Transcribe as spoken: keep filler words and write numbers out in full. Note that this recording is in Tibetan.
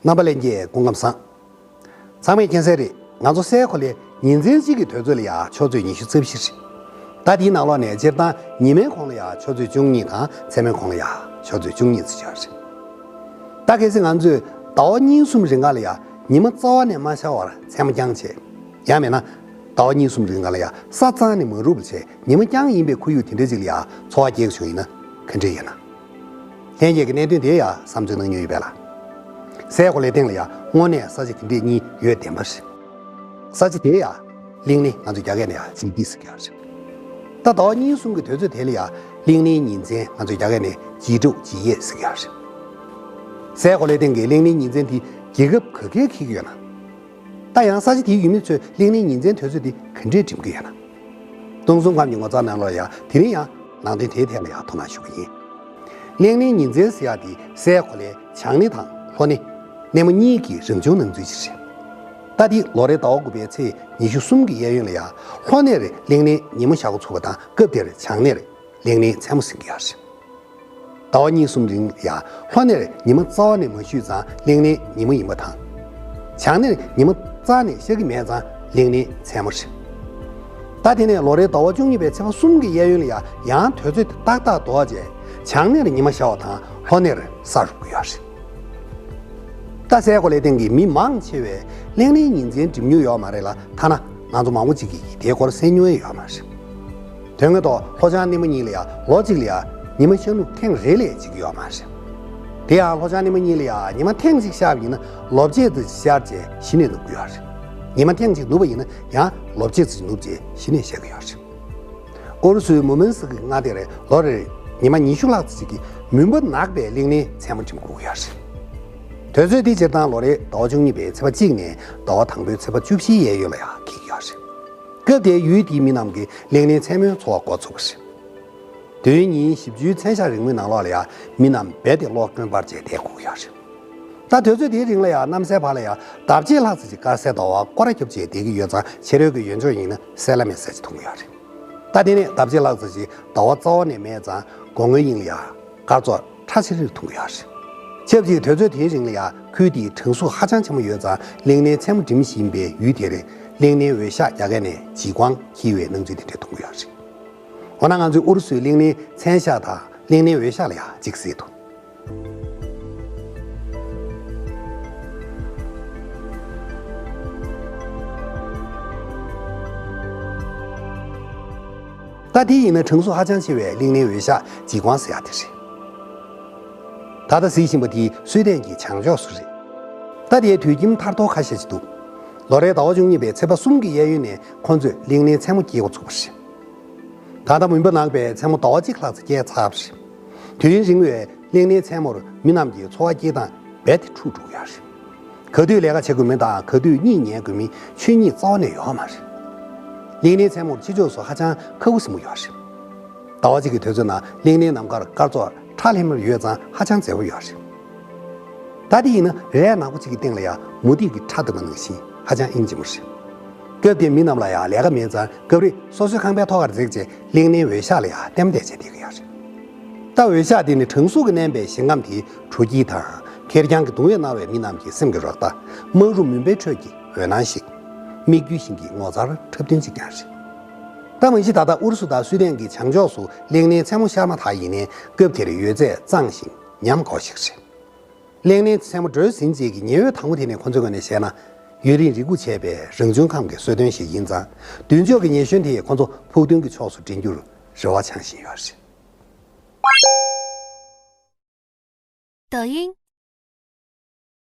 རྣམ་པ་ལྷན་རྒྱས་སྐུ་ཁམས་བཟང་། ཚང་མས་མཁྱེན་གསལ་རེད། ང་ཚོ་སའི་གོ་ལའི་ཉིན་མཚན་གཅིག་གི་དུས་ཚོད་ལ་ཡང་ཆུ་ཚོད་ཉི་ཤུ་རྩ་བཞི་རེད། ད་དེའི་ནང་ལོགས་ནས་སྤྱིར་བཏང་ཉི་མའི་གོང་ལ་ཡང་ཆུ་ཚོད་བཅུ་གཉིས་དང་མཚན་མོའི་གོང་ལ་ཡང་ཆུ་ཚོད་བཅུ་གཉིས་ཙམ་ཡོད་རེད། ད་གལ་སྲིད་ང་ཚོས་ཟླ་བ་གཉིས་གསུམ་རིང་ག་ལ་ཡང་ཉི་མ་རྩ་བ་ནས་མ་ཤར་བར་མཚན་མོ་འགྱངས་བྱས། ཡང་མིན་ན། ཟླ་བ་གཉིས་གསུམ་རིང་ག་ལ་ཡང་ས་གཙང་ནས་མ་རུབ་བྱས་ཉི་མ་རྐྱང་ཡིན་པའི་ཁོར་ཡུག་དེ་འདྲ་ཅིག་ལ་ཡང་འཚོ་བ་སྐྱེལ་བྱུང་ཡིན་ན་ག་འདྲ་ཡིན་ན། ལྷན་རྒྱས་ཀྱིས་གནད་དོན་དེ་ཡང་བསམ་ཚུལ་གནང་མྱོང་ཡོད་པས་ལ། སའི་གོ་ལའི་སྟེང་ལ་ཡང་དངོས་གནས་ས་ཆ་དེ་འདྲས་གཉིས་ཡོད་བདེན་པ་རེད། ས་ཆ་དེ་ཡང་གླིང་ནི་ང་ཚོ་རྒྱ་སྐད་ནས་ཡང་ཇིང་ཏི་ཟེར་གྱི་ཡོད་རེད། ད་ཟླ་བ་གཉིས་གསུམ་གྱི་དུས་ཚོད་དེ་ལ་ཡང་གླིང་ནི་ཉིན་མཚན་ང་ཚོ་རྒྱ་སྐད་ནས་ཇི་ཀྲུའུ་ཇི་ཡེ་ཟེར་གྱི་ཡོད་རེད། སའི་གོ་ལའི་སྟེང་གི་གླིང་ནི་ཉིན་མཚན་དེ་རྒྱལ་ཁབ་ག་གས་འཁེལ་གྱི་ཡོད་ན། ད་ཡང་ས་ཆ་དེའི་ཡུལ་མི་ཚོས་གླིང་ནི་ཉིན་མཚན་དུས་ཚོད་དེ་ག་འདྲས་འགྲིམ་གྱི་ཡོད་ན། སྟོང་གསུམ་ཁམས་ཀྱི་ངོ་མཚར་ནང་ལོགས་ཡང་དེ་རིང་ཡང་ནང་དོན་དེའི་ཐད་ལ་ཡང་དོ་སྣང་ཞུ་གི་ཡིན། གླིང་ནི་ཉིན་མཚན་ཟེར་ཡག་དེ་སའི་གོ་ལའི་བྱང་སྣེ་དང་ལྷོ་སྣེ། སྣེ་མོ་གཉིས་ཀྱི་རང་བྱུང་སྣང་ཚུལ་ཅིག་རེད། ད་དེ་ལོ་རེའི་ཟླ་བ་དགུ་པའི་ཚེས་ཉི་ཤུ་གསུམ་གྱི་གཡས་གཡོན་ལ་ཡང་ལྷོ་སྣེར་གླིང་ནི་ཉིན་མོ་ཤར་འགོ་ཚུགས་པ་དང་སྐབས་དེར་བྱང་སྣེར་གླིང་ནི་མཚན་མོ་ཟིན་གྱི་ཡོད་རེད། ཟླ་བ་གཉིས་གསུམ་རིང་ཡང་ལྷོ་སྣེར་ཉི་མ་རྩ་བ་ནས་མ་ཤར་ཙང་གླིང་ནི་ཉིན་མོ་ཡིན་པ་དང་། བྱང་སྣེར་ཉི་མ་རྩ་ནས་ཤར་གྱི་མེད་ཙང་གླིང་ནི་མཚན་མོ་རེད། ད་དེ་ནས་ལོ་རེའི་ཟླ་བ་བཅུ་གཉིས་པའི་ཚེས་པ་གསུམ་གྱི་གཡས་གཡོན་ལ་ཡང་ཡང་དུས་ཚོད་དེ་ཏག་ཏག་ལྡོག་རྗེས་བྱང་སྣེར་ཉི་མ་ཤར་བ་དང་ལྷོ་སྣེར་ས་རུབ་ཀྱི་ཡོད་རེད། ད་སའི་གོ་ལའི་སྟེང་གི་མི་མང་ཆེ་བས་གླིང་ནི་ཉིན་མཚན་འགྲིམ་མྱོང་ཡོད་མ་རེད་ལ་ཐ་ན་ང་ཚོ་མང་པོ་ཅིག་གིས་དེའི་སྐོར་གསན་མྱོང་ཡང་ཡོད་མ་རེད། དོན་དངོས་ཐོག་ལྷོ་བྱང་སྣེ་མོ་གཉིས་ལ་ཡང་ལོ་གཅིག་ལ་ཡང་ཉི་མ་ཤར་ནུབ་ཐེངས་རེ་ལས་འཇིག་གི་ཡོད་མ་རེད། དེ་ཡང་ལྷོ་བྱང་སྣེ་མོ་གཉིས་ལ་ཡང་ཉི་མ་ཐེངས་གཅིག་ཤར་བ་ཡིན་ན་ལོ་ཕྱེད་ཙམ་ཤར་རྗེས་གཞི་ནས་ནུབ་ཀྱི་ཡོད་རེད། ཉི་མ་ཐེངས་གཅིག་ནུབ་པ་ཡིན་ན་ཡང་ལོ་ཕྱེད་ཙམ་ནུབ་རྗེས་གཞི་ནས་ཤར་གྱི་ཡོད་རེད། ཨུ་རུ་སུའི་མུར་མན་སི་ཀི་མངའ་སྡེར་ལོ་རེར་ཉི་མ་ཉི་ཤུ་ལྷག་ཙམ་ཞིག་གི་མུན་པ་ནག་པའི་གླིང་ནི་མཚན་མོ་འགྲིམ་དགོས་ཀྱི་ཡོད་རེད། དུས་ཚོད་འདི་སྤྱིར་བཏང་ལོ་རེའི་ཟླ་བ་བཅུ་གཉིས་པའི་ཚེས་པ་གཅིག་ནས་ཟླ་བ་དང་པོའི་ཚེས་པ་བཅུ་བཞིའི་གཡས་གཡོན་ལ་ཡང་འཁེལ་གྱི་ཡོད་རེད། སྐབས་དེའི་ཡུལ་དེའི་མི་རྣམས་ཀྱིས་གླིང་ནི་མཚན་མོའི་འཚོ་བ་འགོ་ཚུགས་པ་རེད། དུས་ཡུན་ཉིན་བཞི་བཅུའི་མཚན་ཞག་རིང་མོའི་ནང་ལོགས་ལ་ཡང་མི་རྣམས་རྦད་དེ་གློག་སྒྲོན་སྤར་བྱས་བསྡད་དགོས་ཀྱི་ཡོད་རེད། ད་དུས་ཚོད་དེའི་རིང་ལ་ཡང་གནམ་སའི་བར་ལ་ཡང་ལྡབ་གཅིག་ལྷག་ཙམ་གྱི་དཀར་གསལ་ཟླ་བ་སྐོར་ར་རྒྱོབ་བྱས་བསྡད་ཀྱི་ཡོད་ཙང་ཕྱི་རོལ་གྱི་ཡུལ་ལྗོངས་ཡིན་ན་གསལ་ལ་མེ་གསལ་ཅིག་མཐོང་གི་ཡོད་རེད། ད་དེ་ནས་ལྡབ་གཅིག་ལྷག་ཙམ་ཞིག་ཟླ་བ་རྩ་བ་ནས་མེད་ཙང་དགོང་མོའི་དབྱིངས་ལ་ཡང་སྐར་ཚོགས་ཁྲ་ཆེ་རིར་མཐོང་གི་ཡོད་རེད། ཆབས་ཅིག་དུས་ཚོད་དེའི་རིང་ལ་ཡང་ཁུལ་དེའི་གྲང་ཟུག་ཧ་ཅང་ཆེན་པོ་ཡོད་ཙང་གླིང་ནས་མཚན་མོ་འགྲིམ་བཞིན་པའི་ཡུལ་དེར་གླིང་ནས་འོད་ཞགས་རྒྱ་སྐད་ནས་极光འཁྱིལ་བའི་སྣང་ཚུལ་དེ་འདྲ་མཐོང་གི་ཡོད་རེད། འོ་ན་ང་ཚོས་ཨུ་རུ་སུའི་གླིང་ནས་མཚན་ཞག་དང་གླིང་ནས་འོད་ཞགས་ལ་ཡང་གཅིག་གཟིགས་དང་། ད་དེ་ཡིན་ན་གྲང་ཟུག་ཧ་ཅང་ཆེ་བའི་གླིང་ནས་འོད་ཞགས་极光ཟེར་ཡག་དེ་རེད། ད་ལྟ་གཟིགས་བཞིན་པ་དེ་སུའེ་ཏེན་གྱི་བྱང་ཕྱོགས་སུ་རེད། ད་དེའི་དུད་ཁྱིམ་ཐར་ཐོར་ཁ་ཤས་ཤིག་འདུག་ལོ་རེའི་ཟླ་བ་བཅུ་གཉིས་པའི་ཚེས་པ་གསུམ་གྱི་གཡས་གཡོན་ནས་ཁོང་ཚོས་གླིང་ནས་མཚན་མོ་སྐྱེལ་འགོ་ཚུགས་པ་རེད། ད་ལྟ་མུན་པ་ནག་པས་མཚན་མོ་ཟླ་བ་གཅིག་ལྷག་ཙམ་སྐྱེལ་ཚར་བ་རེད། དུས་ཡུན་རིང་བའི་གླིང་ནས་མཚན་མོར་མི་རྣམས་ཀྱི་འཚོ་བ་སྐྱེལ་སྟངས་རྦད་དེ་འཁྲུག་འགྲོ་གི་ཡོད་རེད། ག་དུས་ལས་ཀ་བྱེད་དགོས་མིན་དང་ག་དུས་གཉིད་ཉལ་དགོས་མིན་ཆོས་ཉིད་རྩ་བ་ནས་ཡོད་མ་རེད། གླིང་ནས་མཚན་མོར་ཕྱི་ཕྱོགས་སུ་ཧ་ཅང་ཁ་ཁུ་སིམ་པོ་ཡོད་རེད། ཟླ་བ་གཅིག་གི་དུས་ཚོད་ནང་གླིང་ནས་ནམ་མཁར་སྐར་ཚོགས་ཁྲ་ལྷེམ་ལྷེམ་ཡོད་ཙང་ཧ་ཅང་མཛེས་པོ་ཡོད་རེད། ད་དེ་ཡིན་ན་རས་ནག་པོ་གཅིག་གི་སྟེང་ལ་ཡང་མུ་ཏིག་གི་ཁྲ་བཏབ་པ་ནང་བཞིན་ཧ་ཅང་དབྱིངས་ཅན་པོ་རེད། སྐབས་དེར་མི་རྣམས་ལ་ཡང་ལས་ཀ་མེད་ཙང་སྐབས་རེ་སོ་སོའི་ཁང་པའི་ཐོག་ཁར་འཛེགས་རྗེས་གླིང་ནས་འོད་ཞགས་ལ་ཡང་ལྟད་མོ་བལྟས་བྱས་བསྡད་ཀྱི་ཡོད་རེད། ད་འོད་ཞགས་དེ་ནི་གྲང་ཟུག་གིས་མནན་པའི་ཞིང་ཁམས་དེའི་དྲོ་སྐྱིད་དང་ཁེར་རྐྱང་གི་གདུང་བས་མནར་བའི་མི་རྣམས་ཀྱི་སེམས་ཀྱི་རོགས་ཟླ། སྨག་རུམ་མུན་པའི་ཁྲོད་ཀྱི་འོད་སྣང་ཞིག་སྨིག་རྒྱུ་ཞིང་གི་ངོ་མཚར་འཁྲབ་སྟོན་ཅིག་ཀྱང་རེད། ད་མ་གཞི་ད་ལྟ་ཨུ་རུ་སུ་དང་སུའེ་ཏེན་གྱི་བྱང་ཕྱོགས་སུ་གླིང་ནས་མཚན་མོ་ཤར་མ་ཐག་ཡིན་ནའི་སྐབས་དེར་ཡོད་ཚད་གཙང་ཞིང་ཉམས་དགའ་བོ་ཞིག་རེད། གླིང་ནས་མཚན་མོ་སྒྲོལ་ཟིན་རྗེས་ཀྱི་ཉི་འོད་དྭངས་མོ་དེ་ནི་ཁོ་ཚོའི་ངོས་ནས་བཤད་ན་ཡུན་རིང་རེ་སྒུག་བྱས་པའི་རང་བྱུང་ཁམས་ཀྱི་གསོལ་སྟོན་ཞིག་ཡིན་ཙང་མདུན་ཕྱོགས་ཀྱི་ཉི་གཞོན་དེས་ཁོ་ཚོ་ཕུགས་འདུན་གྱི་ཕྱོགས་སུ་འདྲེན་རྒྱུར་རེ་བ་འཆང་བཞིན་ཡོད་རེད། 抖音，